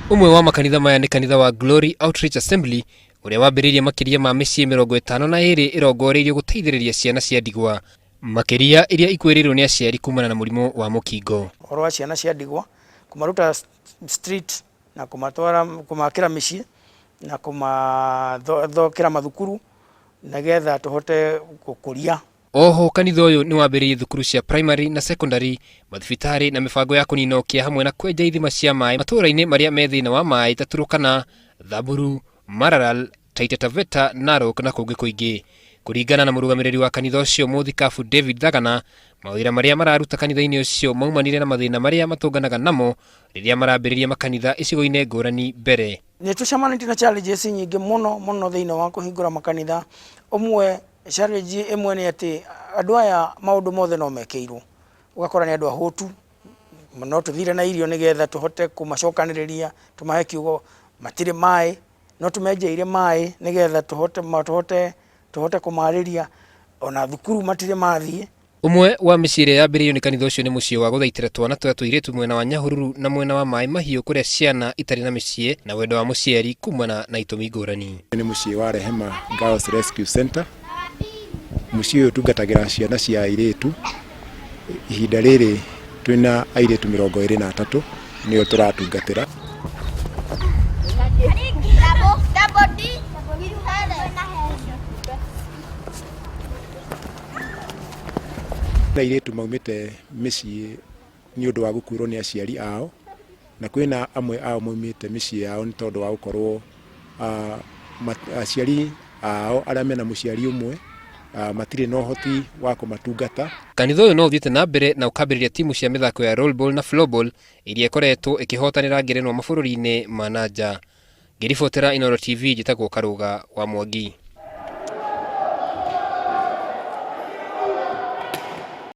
Ũmwe wa makanitha maya nĩ kanitha wa Glory Outreach Assembly ũrĩa wambĩrĩirie makĩria ma mĩciĩ 52 ĩrongoreirio gũteithĩrĩria ciana cia ndigwa makĩria iria ikuĩrĩirwo nĩ aciari kumana na mũrimũ wa mũkingo. Ũhoro wa ciana cia ndigwa kũmaruta street na kũmatwara kũmakĩra mĩciĩ na kũmathokera mathukuru nĩgetha tũhote gũkũria. Oho kanitha ũyũ nĩ wambĩrĩirie thukuru cia primary na secondary, mathibitarĩ na mĩbango ya kũnina ũkĩa hamwe na kwenja ithima cia maĩ matũũra-inĩ marĩa me thĩna wa maĩ ta Turkana, Samburu, Maralal, Taita Taveta, Narok na kũngĩ kũingĩ. Kũringana na mũrũgamĩrĩri wa kanitha ũcio mũthikabu David Thagana, mawĩra marĩa mararuta kanitha-inĩ ũcio maumanire na mathĩna marĩa matũnganaga namo rĩrĩa marambĩrĩria makanitha icigo-inĩ ngũrani mbere. Nĩ tũcemanĩtie na challenges nyingĩ mũno mũno thĩinĩ wa kũhingũra makanitha. Ũmwe challenge ĩmwe nĩ atĩ andũ aya maũndũ mothe no mekĩirwo, ũgakora nĩ andũ ahũtu, no tũthire na irio nĩgetha tũhote kũmacokanĩrĩria tũmahe kiugo, matirĩ maĩ, no tũmenjeire maĩ nĩgetha tũhote tũhote tũhote kũmarĩria, ona thukuru matirĩ mathiĩ. Ũmwe wa mĩciĩ ĩrĩa yambĩrĩirio nĩ kanitha ũcio nĩ mũciĩ wa gũthaitĩra twana twa tũirĩtu mwena wa Nyahururu na mwena wa Maĩ Mahiũ kũrĩa ciana itarĩ na mĩciĩ na wendo wa mũciari kumana na itũmi ngũrani. Nĩ mũciĩ wa Rehema Girls Rescue Center. Mũciĩ ũyũ ũtungatagĩra ciana cia airĩtu. Ihinda rĩrĩ twĩna airĩtu 23 nĩo tũratungatĩra. Na airĩtu maumĩte mĩciĩ nĩ ũndũ wa gũkuĩrwo nĩ aciari ao, na kwĩna amwe ao maumĩte mĩciĩ yao nĩ tondũ wa gũkorwo aciari ao arĩa mena mũciari ũmwe matirĩ na ũhoti wa kũmatungata. Kanitha ũyũ no ũthiĩte na mbere na ũkambĩrĩria timu cia mĩthako ya roll ball na floorball iria ĩkoretwo ĩkĩhotanĩra ngerenwa mabũrũri-inĩ ma na nja. Ngĩribotera Inooro TV njĩtagwo Karũga wa Mwangi.